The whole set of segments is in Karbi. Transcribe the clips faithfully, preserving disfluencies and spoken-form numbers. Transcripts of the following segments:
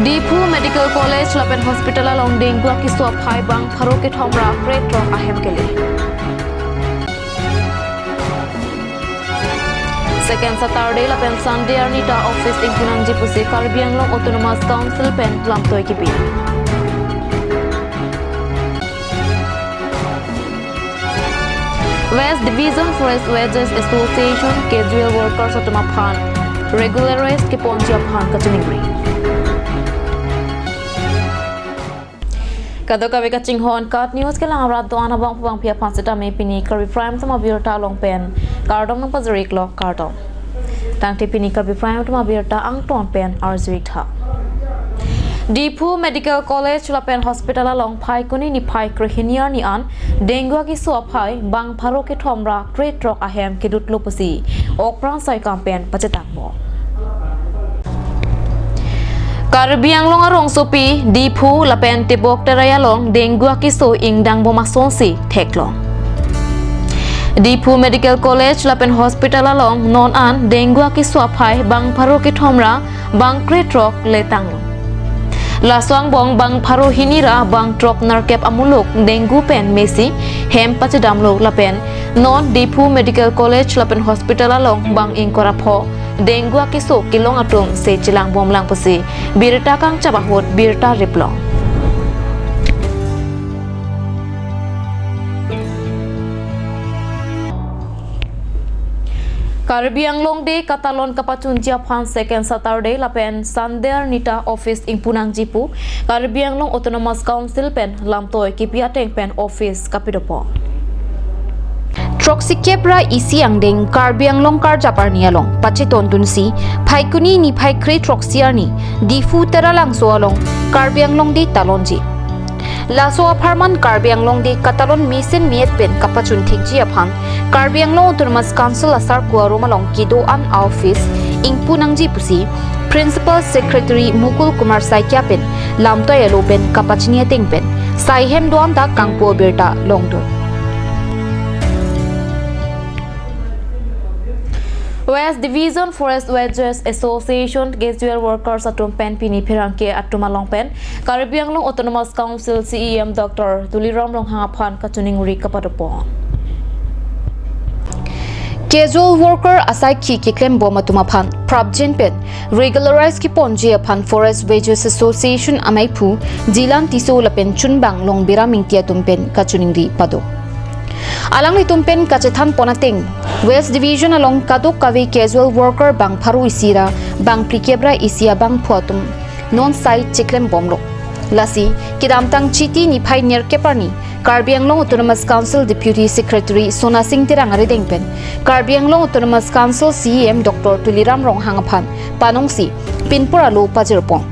Diphu Medical College lapen Hospital along dengue akeso aphai bang pharo kethom ra krethrok ahem kele. Second Saturday lapen Sunday arni ta office ingpu nangji pusi Karbi Anglong Autonomous Council pen lamtoi kipi. West Division Forest Wages Association casual workers atum aphan regularize keponji aphan kachiningri. Kadokave kachinghon KAT News kelang arat do-an abang pubang phi aphan sitame pini Karbi Prime Time abirta along pen kardom nangpajir iklo, kardom. Tangte pini Karbi Prime Time abirta angton pen arju ik tha. Diphu Medical College lapen Hospital along Phaikuni niphai krehini arni an dengue akeso aphai bang pharo kethom ra krethrok ahem kedutlo pusi okpran saikam pen pachethakpo. Karbi Anglong arongsopi Diphu lapen Tebok Terai along dengue akeso ingdang bom asonsi theklong. Diphu Medical College lapen Hospital along non an dengue akeso aphai bang pharo kethom ra bang krethrok le tanglo. Laso angbong bang pharo hini ra bang throk nerkep amuluk dengue pen mesi hem pachedamlo lapen non Diphu Medical College lapen Hospital along bang ingkoi ra pho dengue akeso kelong atum se chelang bomlang pusi birta kangchap ahut birta riplong. Karbi Anglong Day katalon kapachunji aphan Second Saturday lapen Sunday arni ta office ingpu nangji pu Karbi Anglong Autonomous Council pen lamtoi kipi ateng pen office kapidopo. Throksikep ra isi angdeng Karbi Anglong karjap arni along pachetondunsi Phaikuni niphai krethroksi arni Diphu Teralangso along Karbi Anglong Day talonji. Laso apharman Karbi Anglong Day katalon mesen miet pen kapachun thekji aphan Karbi Anglong Autonomous Council asarku arum along kedo-an a-office ingpu nangji pusi Principal Secretary Mukul Kumar Saikia pen lamtoi alo pen kapachini ateng pen saihem do-an ta kangpu abirta longdun. West Division Forest Wages Association casual workers atum pen pini pherangke atum along pen Karbi Anglong Autonomous Council C E M Doctor Tuliram Ronghang aphan kachiningri kapadopo. Casual worker asaikhi keklem bom atum aphan prapjin pen regularize keponji aphan Forest Wages Association amaiphu Jilan Tisso lapen chunbang Longbiram Ingti atum pen kachiningri pado. Alanglitum pen kachethan pon ateng, West Division along kadokave casual worker bang pharo isi ra bang phlikep ra isi abangphu atum non sai cheklem bomlo. Lasi kedamtang Chiti niphai nerkep arni Karbi Anglong Autonomous Council Deputy Secretary Sonasing Terang arideng pen Karbi Anglong Autonomous Council C E M Doctor Tuliram Ronghang aphan panongsi pinpur alo pajirpon.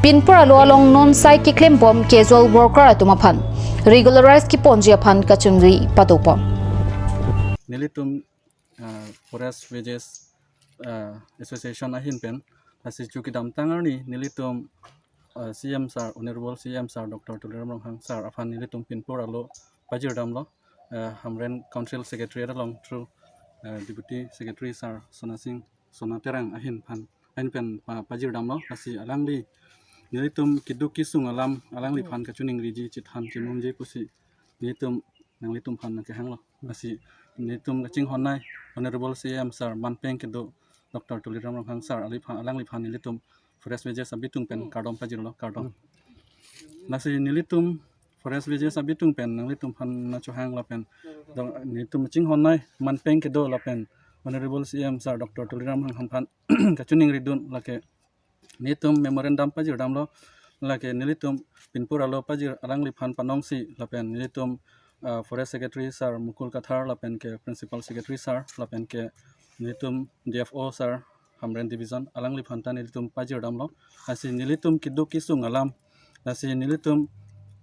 Pinpur alo along non sai keklem bom casual worker atum aphan regularize keponji aphan kachiningri padopon. Nelitum, uh, Forest Wages, uh, Association ahin pen, lasi chu kedamtang arni nelitum, uh, C M sir, Honorable C M sir, Doctor Tuliram Ronghang sir aphan nelitum pinpur alo pajirdamlo, uh, Hamren Council Secretary along through, uh, Deputy Secretary sir Sonasing, Sona Terang ahin phan, ahin pen pa, pajirdamlo, lasi alangli nelitum keduk kesung alam alangliphan kachiningriji chethan chemumji pusi nelitum nanglitum phan nangkehanglo. Lasi nelitum kachinghon nei Honorable C M sir manpeng kedo Doctor Tuliram Ronghang sir aliphan, alangliphan nelitum Forest Wages abitung pen kardom pajirlo, kardom. Lasi nelitum Forest Wages abitung pen nanglitum phan nangchohang lapen dong, nelitum chinghon nei manpeng kedo lapen Honorable C M sir Doctor Tuliram Ronghang phan kachiningridun lake nelitum memorandum pajirdamlo, lake nelitum pinpur alo pajir alangliphan panongsi lapen nelitum, uh, Forest Secretary sir Mukul Kathar lapen ke Principal Secretary sir lapen ke nelitum D F O sir Hamren Division alangliphan ta nelitum pajirdamlo. Lasi nelitum keduk kesung alam, lasi nelitum,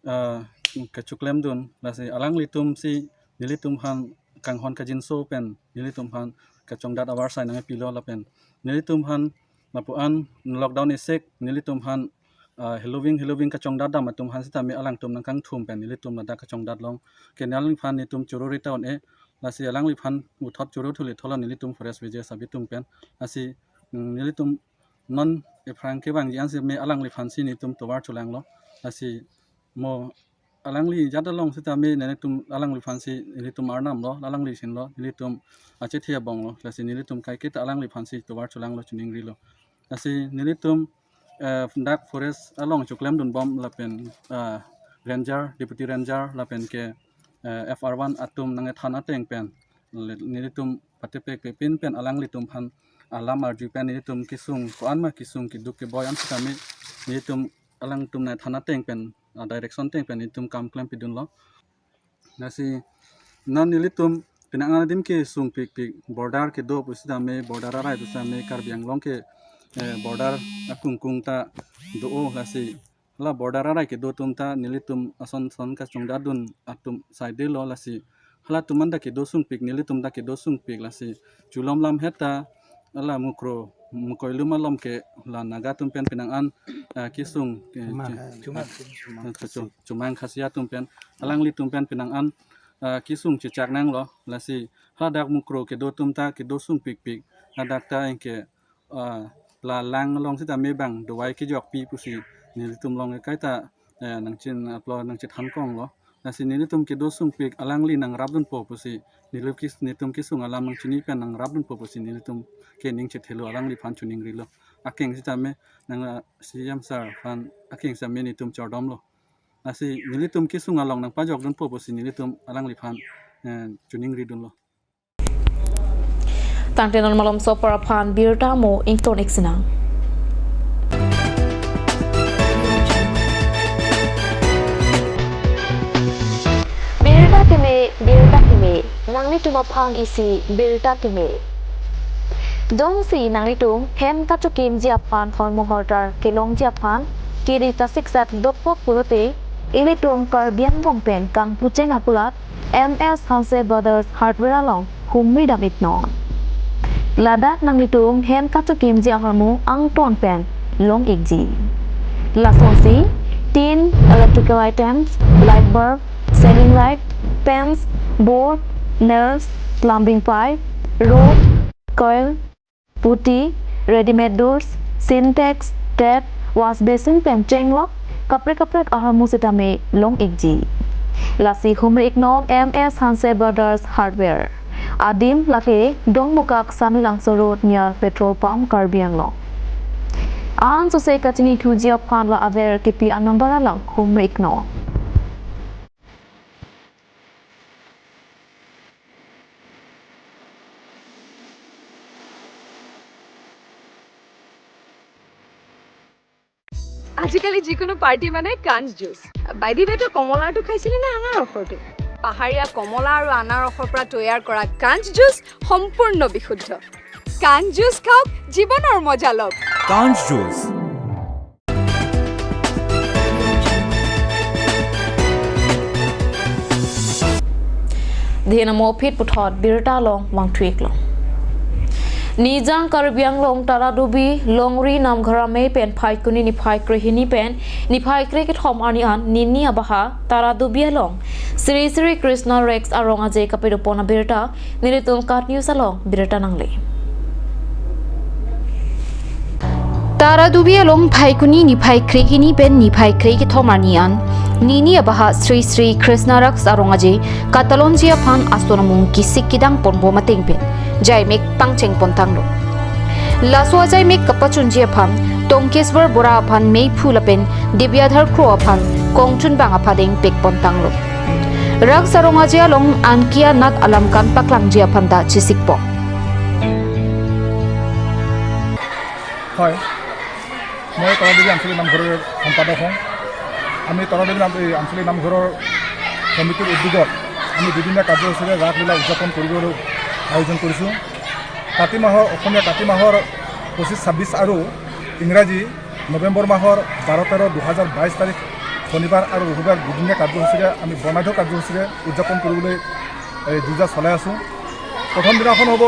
uh, kachuklemdun, lasi alanglitum si nelitum phan kanghon kajinso pen nelitum phan kachongdat avarsai nangpilo lapen nelitum phan lapu-an lockdown esek nelitum phan, ah, heloving heloving kachongdatdam atum phan sitame alangtum nangkangthum pen nelitum ladak kachongdatlong. Ke alangliphan nelitum chorori ta un-e, lasi alangliphan puthot choro thuli tholo nelitum Forest Wages abitung pen. Lasi, mm, nelitum non ephrang kevangji an sitame alangliphansi nelitum tovar cholanglo. Lasi mo alangli jat along sitame nelitum alangliphansi nelitum arnam lo, alangli sinlo, nelitum achethe abong lo. Lasi nelitum kaiketa alangliphansi tovar cholanglo, choningrilo. Lasi nelitum, eh, dak forest along choklemdunbom lapen, eh, ranger, deputy ranger lapen ke, eh, F R one atum nangkethan ateng pen le-, nelitum patepek pepin pen alanglitum aphan alam arju pen nelitum kesung ko-an ma kesung keduk keboi an sitame nelitum alangtum nangkethan ateng pen, ah, direction ateng pen nelitum kam klempidunlo. Lasi non nelitum penang an adim kesungpikpik, border kedo pusitame, border arai pusitame Karbi Anglong ke, eh, border akungkung ta do-o. Lasi hala border arai kedo atum ta nelitum ason son kachongdadun atum saidelo. Lasi halatum an ta kedo sungpik, nelitum ta kedo sungpik. Lasi chulom lam heta hala Mukro, Mukoilum along ke la Naga atum pen penang an, ah, kesung, eh, Chumang, che-, Chumang, ah, Chumang cho-, cho-, Chumang Khasi atum pen, alanglitum pen penang an, ah, kesung chechak nanglo. Lasi hadak Mukro kedo atum ta kedo sungpikpik. Hadak ta anke, ah, la lang along sitame bang dovai kejokpi pusi nelitum along kaita, eh, nangchin aplo nangchethan konglo. Lasi nelitum kedo sungpik alangli nangrapdunpo pusi, nelitum kes-, nelitum kesung alam nangchini pen nangrapdunpo pusi nelitum ke ning chethelo, alangliphan choningrilo. Akeng sitame nang, ah, C M sir aphan akeng sitame nelitum chordomlo. Lasi nelitum kesung along nangpajokdunpo pusi nelitum alangliphan, eh, choningridunlo. Tangte non malomso apor aphan birta mo ington-ik sinang. Birta keme, birta keme, nanglitum aphan isi birta keme. Jongsi nanglitum hem kachokimji aphan, hormu hortar kelongji aphan, kiri kasiksat dokok pulote, ilitum Karbi Anglong pen kangpucheng akulat, M S Hanse Brothers Hardware along humri dam-iknon. Ladak nanglitum hem kachokimji ahormu angton pen long-ikji. Lasonsi tin, electrical items, light bulb, ceiling light, fans, board, nails, plumbing pipe, rod, coil, putty, readymade doors, Sintex, tap, wash basin pen chenglok kaprek kaprek ahormu sitame long-ikji. Lasi humri-iknon M S Hanse Brothers Hardware. Adim lake Dongmukak Samelangso Road near petrol pump Karbi Anglong. Ansose kachinithuji aphan la aver kipi a-number along humri-iknon. আজিকালি যিকোনো পাৰ্টি মানে কাঞ্চ juice. By the ৱে, তই কমলাৰটো খাইছিলি নে আনাৰসৰটো? পাহাৰীয়া কমলা আৰু আনাৰসৰ পৰা তৈয়াৰ কৰা কাঞ্চ জুচ সম্পূৰ্ণ বিশুদ্ধ। কাঞ্চ জুচ খাওক, জীৱনৰ মজা লওক। কাঞ্চ juice. Dhenamo phit puthot birta along vangthu-iklo. Nijang Karbi Anglong Taradubi Longri Namghar amei pen Phaikuni niphai krehini pen niphai krekethom arni an nini abaha Taradubi along Sri Sri Krishna Rex Arong Aje kapadopon abirta nelitum KAT News along birta nangle. Taradubi along Phaikuni niphai krehini pen niphai krekethom arni an nini abaha Sri Sri Krishna Rex Arong Aje katalonji aphan ason amung kisik kidang ponbom ateng pen jaimek pangcheng pontanglo. Laso ajaimek kapachunji aphan Tongkeswar Bora aphan meiphu lapen Debiadhar Kro aphan kongchunbang aphan dengpek pontanglo. Rex Arong Aje along ankia nat alam kan paklangji aphan ta chisikpo. হয়, মই তৰাদেৱী আঞ্চলিক নামঘৰৰ সম্পাদক হওঁ। আমি তৰাদেৱী নাম, এই আঞ্চলিক নামঘৰৰ সমিতিৰ উদ্যোগত আমি দুদিনীয়া কাৰ্যসূচীৰে ৰাসলীলা উদযাপন কৰিবলৈ আয়োজন কৰিছোঁ। কাতি মাহৰ, অসমীয়া কাতি মাহৰ পঁচিছ, ছাব্বিছ আৰু ইংৰাজী নৱেম্বৰ মাহৰ বাৰ, তেৰ, দুহেজাৰ বাইছ তাৰিখ শনিবাৰ আৰু ৰবিবাৰ দুদিনীয়া কাৰ্যসূচীৰে আমি বৰ্ণাঢ্য কাৰ্যসূচীৰে উদযাপন কৰিবলৈ এই যো-জা চলাই আছোঁ। প্ৰথম দিনাখন হ'ব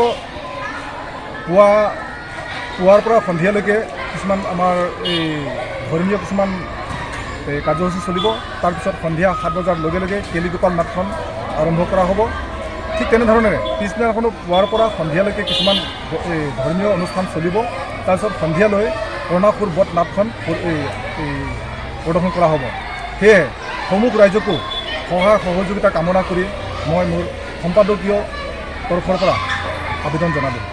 পুৱা, পুৱাৰ পৰা সন্ধিয়ালৈকে কিছুমান আমাৰ এই ধৰ্মীয় কিছুমান এই কাৰ্যসূচী চলিব। তাৰপিছত সন্ধিয়া সাত বজাৰ লগে লগে কেলিগোপাল নাটখন আৰম্ভ কৰা হ'ব। ঠিক তেনেধৰণে পিছদিনাখনো পুৱাৰ পৰা সন্ধিয়ালৈকে কিছুমান ব-, এই ধৰ্মীয় অনুষ্ঠান চলিব। তাৰপিছত সন্ধিয়ালৈ কৰ্ণাসুৰ বধ নাটখন প্ৰ-, এই, এই, প্ৰদৰ্শন কৰা হ'ব। সেয়ে সমূহ ৰাইজকো সহায় সহযোগিতা কামনা কৰি মই মোৰ সম্পাদকীয় তৰফৰ পৰা আবেদন জনালোঁ।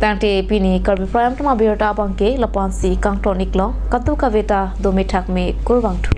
Tangte pini Karbi Prime Time abirta abangke lapu-ansi kangton-iklong, kadokave ta dome thakme kurvangthu.